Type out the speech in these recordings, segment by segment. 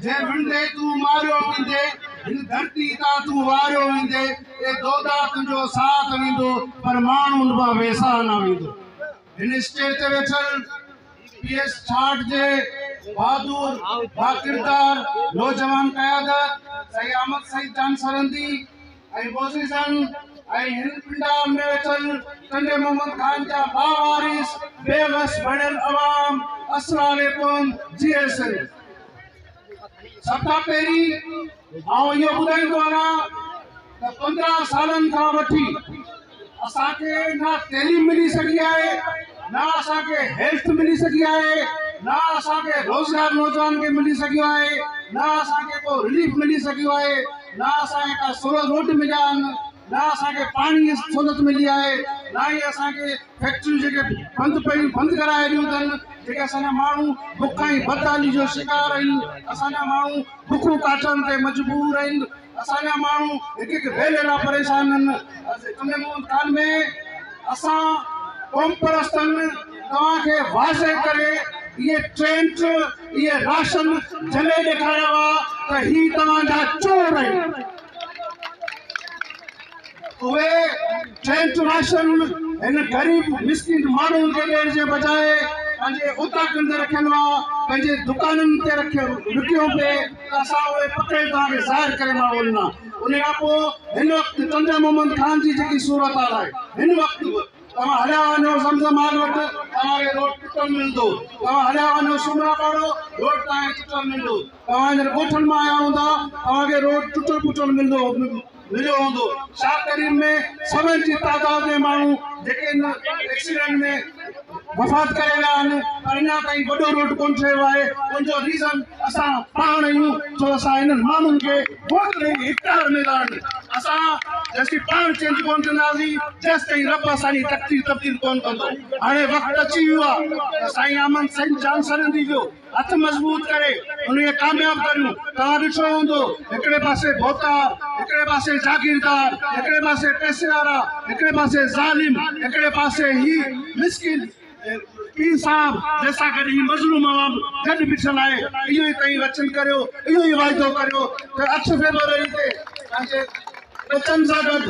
جي وڙهندي تون ماريو ويندي، هن ڌرتي تان تون واريو ويندي، اي دودا تنهنجو ساهه ته ويندو پر ماڻهن مان ويساهه نه ويندو. هن اسٽيج تي ويٺل پي ايس ڇاهٺ جي بهادر باڪردار نوجوان قيادت سائين احمد سعيد جان سرهندي ۽ بوزيزن ۽ هن پنڊال ۾ ويٺل ٽنڊي محمد خان جا باوارث بي وس بڻيل عوام السلام عليڪم جي ايس اين سڀ کان پهرين آئون اهو ٻڌائيندو هلان ته 15 سالن کان وٺي اسان کي نه تعليم ملي سگهي آهي، نه اسان کي هيلٿ ملي سگهي آهي، نه اسان کي روزگار نوجوان کي ملي سگهيو آهي، نه اسان کي ڪو رليف ملي سگهيو آهي، نه اسان کي ڪا سولر روڊ مليا آهن، نه اسان کي پاڻي جي سهولت ملي آهي، نه ئي اسان کي فيڪٽريون جيڪي بند پيون بند ڪرائي ڏيون اٿن، جيڪي اسان جا ماڻهو بک ۽ بدحالي جو شڪار آهن، اسان جا ماڻهو بکون ڪاٽڻ تي مجبور آهن. اسان جا ماڻهو هڪ هڪ ويلي لاء پريشان آهن. ٽنڊي محمد خان ۾ اسان قومپرستن توهان کي واضح ڪري اهي ٽينٽ اهي راشن جهلي ڏيکاريا هئا ته هي توهان جا چور آهن. اهي ٽينٽ راشن هن غريب مسڪين ماڻهن کي ڏيڻ جي بجاء پنهنجي اوطاقن تي رکيل هئا، پنهنجي دڪانن تي رکيو وڪيو پئي ته اسان اهي پڪڙي توهان کي ظاهر ڪري ماڻهو ڏنا. ان کان پوء هن وقت ٽنڊي محمد خان جي جيڪي صورتحال آهي هن وقت به توهان هليا وڃو زمزم هال وٽ توهان کي روڊ ٽٽل ملندو، توهان هليا وڃو سومرا پاڙو روڊ توهان کي ٽٽل ملندو، توهان هينئر ڳوٺن مان آيا هوندا توهان کي روڊ ٽٽل ڦٽل ملندو. مليو هوندو. شاهه ڪريم ۾ سون جي تعداد ۾ ماڻهو جيڪي ان ايڪسيڊنٽ ۾ وفات ڪري ويا آهن پر اڃا تائين وڏو روڊ ڪونه ٺهيو آهي ان جو ريزن اسان پاڻ آهيون ڇو اسان انهن ماڻهن کي ووٽ ڏئي اختيار ۾ ٿا آڻيون اسان جيسين پاڻ چينج ڪونه ٿينداسين تيستائين رب اسان جي تقدير تبديل ڪونه ڪندو هاڻي وقت اچي ويو آهي ته سائين احمد سائين جان سرهندي جو هٿ مضبوط ڪري ان کي ڪامياب ڪريون. توهان ڏٺو هوندو هڪڙي پاسي ڀوتار، هڪڙي پاسي جاگيردار، هڪڙي پاسي پئسي وارا، هڪڙي پاسي ظالم، هڪڙي پاسي هي مسڪين پير صاحب جنهن سان گڏ هي مظلوم عوام گڏ بيٺل آهي. اهو ئي توهين وچن ڪريو، اهو ئي واعدو ڪريو ته 8 فيبروري تي پنهنجي ٻچن سان گڏ،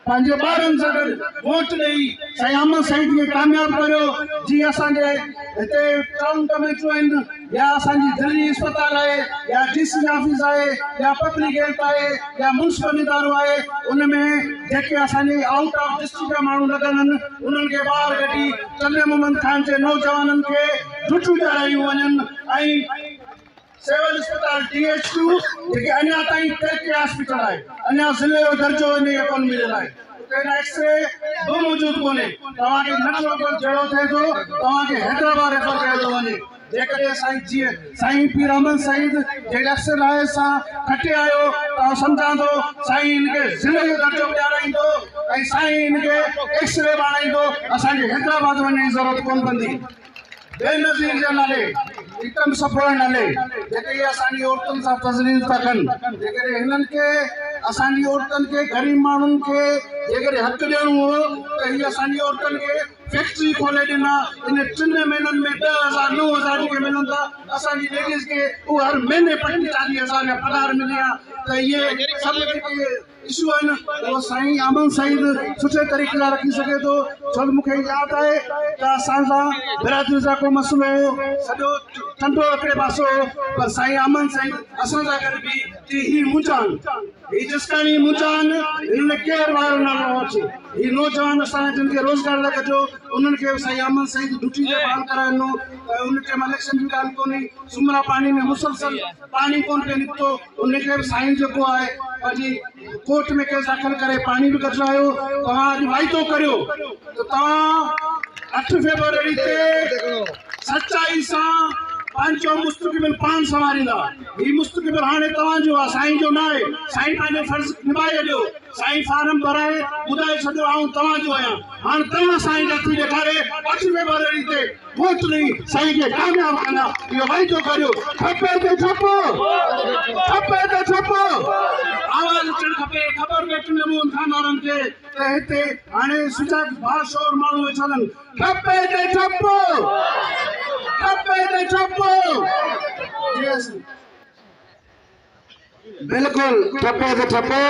پنهنجي ٻارن سان گڏ ووٽ ڏئي سائين احمد سعيد کي ڪامياب ڪريو جيئن اسان جي هتي ٽائون ڪميٽيون آهن يا اسان جي ضلعي اسپتال آهي يا ڊي سي آفيس آهي يا پبلڪ هيلٿ آهي يا ميونسپل ادارو آهي ان ۾ جيڪي اسان جي آئوٽ آف ڊسٽرڪٽ جا ماڻهو لڳل آهن انهن کي ٻاهر ڪڍي ٽنڊي محمد خان جي نوجوانن کي ڊيوٽيون ڏياريون وڃن ۽ سول اسپتال ڊي ايڇ ڪيو جيڪي اڃا تائين ترقي هاسپيٽل آهي اڃا ضلعي جو درجو ان کي ڪونه مليل آهي اتي نه ايڪس ري به موجود ڪونهي توهان کي ننڍڙو به جهڙو ٿئي ٿو توهان کي حيدرآباد ريفر ڪيو ٿو وڃي جيڪڏهن سائين جيئن سائين پير احمد سعيد جهڙي افسر راء سان کٽي آيو ته آئون سمجهان ٿو سائين ان کي ضلعي جو درجو به ڏيارائيندو ۽ سائين ان کي ايڪس ري به آڻائيندو اسان کي حيدرآباد وڃڻ جي ضرورت ڪونه پوندي. بينظير جي نالي اتم سپرو جي نالي جيڪي اهي اسان جي عورتن سان تذليل ٿا ڪن جيڪڏهن هنن کي اسان جي عورتن کي غريب ماڻهن کي جيڪڏهن حق ڏيڻو هو ته هي اسان جي عورتن کي فيڪٽري کولي ڏنا ان 3 مهينن ۾ 10,000 9,000 جيڪي ملن ٿا اسان جي ليڊيز کي اهو هر مهيني 25 40 هزار جا پگهار ملي ها ته اهي سڀ جيڪي اشو آهن اهو سائين احمد سعيد سٺي طريقي سان رکي سگهي ٿو ڇو ته مونکي ياد آهي ته اسان سان برادري سان ڪو مسئلو هو سڄو ٽنڊو هڪڙي پاسو هو پر سائين احمد سعيد اسان سان گڏ بي چي هي منهنجا آهن هي جسڪاڻي منهنجا آهن هنن کي ڪير وارو نه ڏنو اچي هي نوجوان اسان جن کي روزگار لاء ڪڍيو انهن کي سائين احمد سعيد ڊيوٽي تي بحال ڪرائي ڏنو ته ان ٽائيم اليڪشن جي ڳالهه ڪونهي سمرا پاڻي ۾ مسلسل پاڻي ڪونه پئي نڪتو ان کي به سائين جيڪو آهي پنهنجي ڪورٽ ۾ ڪيس داخل ڪري پاڻي به ڪڍرايو. توهان اڄ واعدو ڪريو ته توهان 8 فيبروري تي سچائي سان پنهنجو مستقبل پاڻ سنواريندا. هي مستقبل هاڻي توهان جو آهي سائين جو ناهي. سائين پنهنجو فرض نڀائي ڇڏيو. سائين فارم ڀرائي ٻڌائي ڇڏيو آئون توهان جو آهيان. هاڻ توهان سائين جا هٿ ڏيکاري 8 فيبروري تي ووٽ ڏئي سائين کي ڪامياب ڪندا اهو واعدو ڪريو. کپي ته ٺپ کپي ته ٺپ آواز اچڻ کپي خبر پئي ٽنڊي موهن خان وارن کي ته هتي هاڻي سجاڳ باشعور ماڻهو ويٺل آهن کپي ته ٺپ کپي ته ٺپ جي. بلڪل ٺپو ته ٺپو.